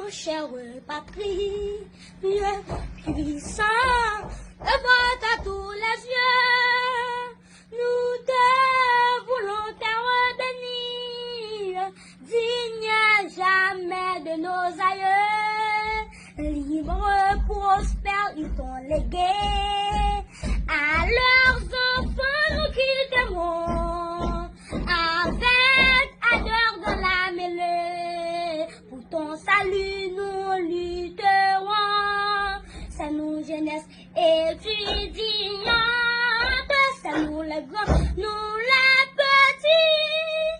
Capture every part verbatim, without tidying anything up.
Chère patrie, Dieu puissant, devant à tous les yeux, nous te voulons terre bénie, digne jamais de nos aïeux, libre, prospère, ils t'ont légué à leurs enfants, nous qui t'aimerons avec ardeur dans la mêlée. Pour ton salut, nous lutterons. C'est nous, jeunesse étudiante. C'est nous, les grands, nous, les petits.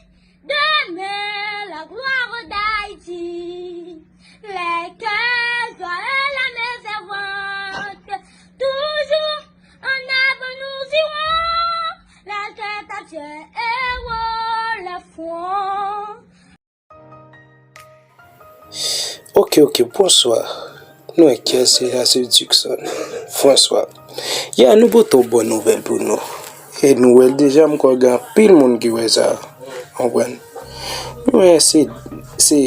Demain, la gloire d'Haïti. Les cœurs joyeux, la main fervente. Toujours en avant, nous irons. La tête à Dieu et haut le front. Ok, ok, bonswa. Nou wè kiyès se la, se Dickson François. Ya, nou pote yon bon nouvèl pou nou. E nou wè l deja, m kwè gen anpil moun ki wè sa. Konprann? Nou wè se, se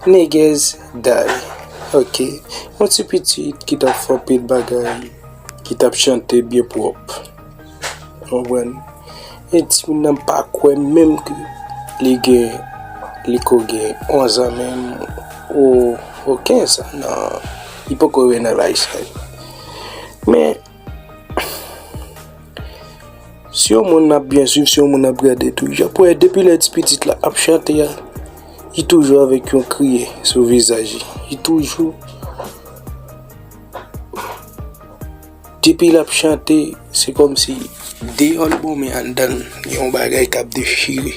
Negèz Day. Ok. Yon ti pitit ki t ap fè anpil bagay, ki t ap chante byen pwòp. Konprann? E timoun nan pa kwè menm ke li gen, li ko gen onz an menm, ou, ou kenz an, non, li poko rive nan laj sa yo. Men, si yon moun ap byen swiv, si yon moun ap gade tou, y ap wè depi lè ti pitit la ap chante a, li toujou avèk yon kriye sou vizaj li. Li toujou Depi l ap chante, se kòmsi deyò l bon, men anndan l gen yon bagay k ap dechire.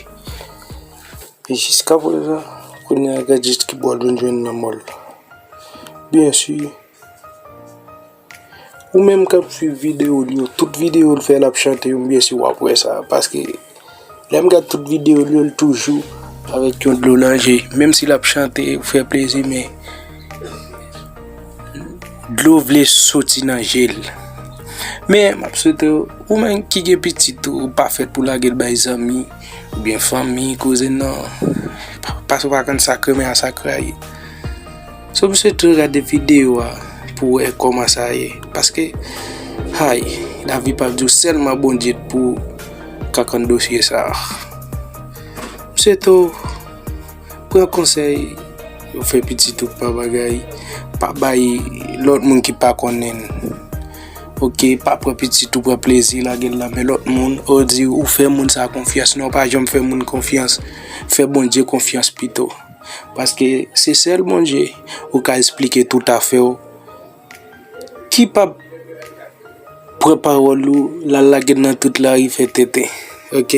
E jiskaprezan, kounye a, gad jis ki bò l vin jwenn nan mò l. Byen si, ou menm k ap swiv videyo l yo, tout videyo l fè l ap chante yo, byen si w ap wè sa, paske lè m gad tout videyo l yo, l toujou avèk yon dlo nan je. Menm si l ap chante, fè plezi, men dlo vle soti nan je l. Men, m ap swete w, ou menm ki gen pitit ou, ou pa fèt pou lage l bay zanmi, oubyen fanmi, kouzen, non. Paske w pa konn sa k renmen a sa k rayi. So, m swete w gade videyo a pou w wè kòman sa ye. Paske, hay, lavi p ap di w, sèlman Bondye pou ka konn dosye sa a. M swete w pran konsèy, ou fè pitit ou pa bagay, pa bay lòt moun ki pa konnen l. Ok, pa pran pitit ou pran plezi, lage l nan men lòt moun, ou di ou fè moun sa konfyans. Non, pa janm fè moun konfyans. Fè Bondye konfyans pito. Paske se sèl Bondye ou ka esplike tout afè w, ki p ap pran pawòl ou, l al lage l nan tout lari fè tenten. Ok?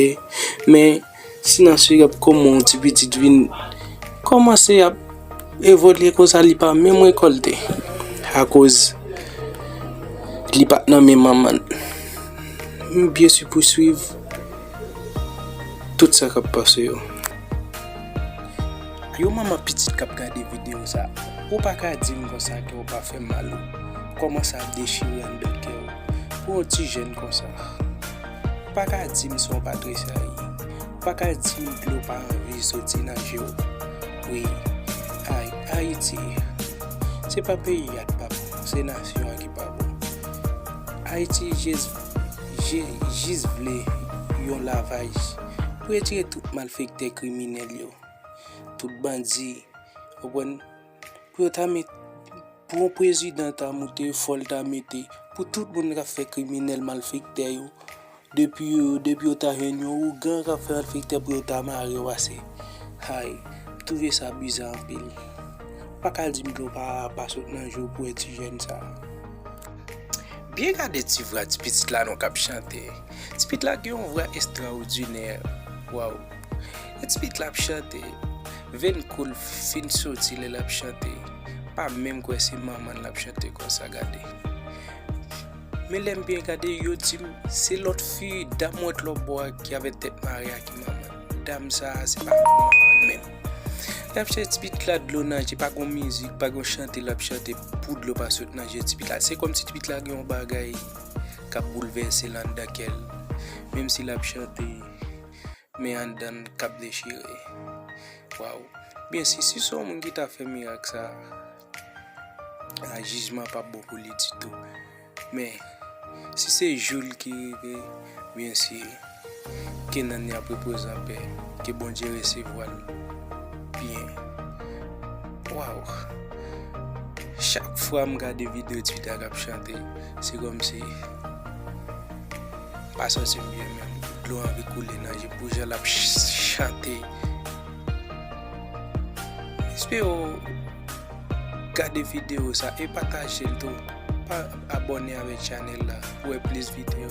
Men, si n ap swiv kòman yon ti pitit vin kòmanse ap evolye konsa, li pa menm rekòlte. Akoz li pa t nan men manman l. M byen si pou swiv tout sa k ap pase yo. Yon manman pitit k ap gade videyo sa, ou pa ka di m konsa kè w pa fè mal ou kòmanse ap dechire anndan kè w pou yon ti jèn konsa. Ou pa ka di m se yon patrisaj. Ou pa ka di m dlo pa anvi soti nan je w. Wi, ay, Ayiti, se pa peyi a k pa bon, se nasyon an ki pa bon. Ayiti jis, je, jis vle yon lavaj pou retire tout malfektè kriminèl yo, tout bandi, konprann? Pou yo ta met, pou yon prezidan ta moute, fò l ta mete, pou tout moun k ap fè kriminèl, malfektè yo, depi yo, depi yo ta jwenn yon ougan k ap fè malfektè, pou yo ta mare yo ase. Hay, m twouve sa biza anpil. Ou pa ka di m dlo pa, pa sot nan je w pou wè ti jèn sa. Byen gade ti vwa ti pitit la non k ap chante. Ti pitit la gen yon vwa estrawòdinè. Waw. E ti pitit la ap chante. Venn kou l fin soti lè l ap chante. Pa menm kwè se manman l ap chante konsa, gade. Men lè m byen gade, yo di m se lòt fi, dam wòt lòt bò a ki avèk tèt mare a ki manman l. Dam sa a, se pa manman l menm. L ap chante, ti pitit la dlo nan je, pa gon mizik, pa gon chante l ap chante pou dlo pa sot nan je ti pitit la. Se kòmsi ti pitit la gen yon bagay k ap boulvèse l anndan kè l. Menm si l ap chante, men anndan l k ap dechire. Waw. Byen si, si se yon moun ki ta fè mirak sa, a jijman p ap bon pou li ditou. Men, si se jou l ki rive, byen si, ke nanm li ap repoze anpè, ke Bondye resevwa l byen. Waw! Chak fwa m gade videyo Twitter k ap chante, se kòmsi pa santi m byen menm. Dlo anvi koule nan je m pou jan l ap ch- chante. M espere w gade videyo sa e pataje l tou. Pa abòne avèk chanèl la pou wè plis videyo.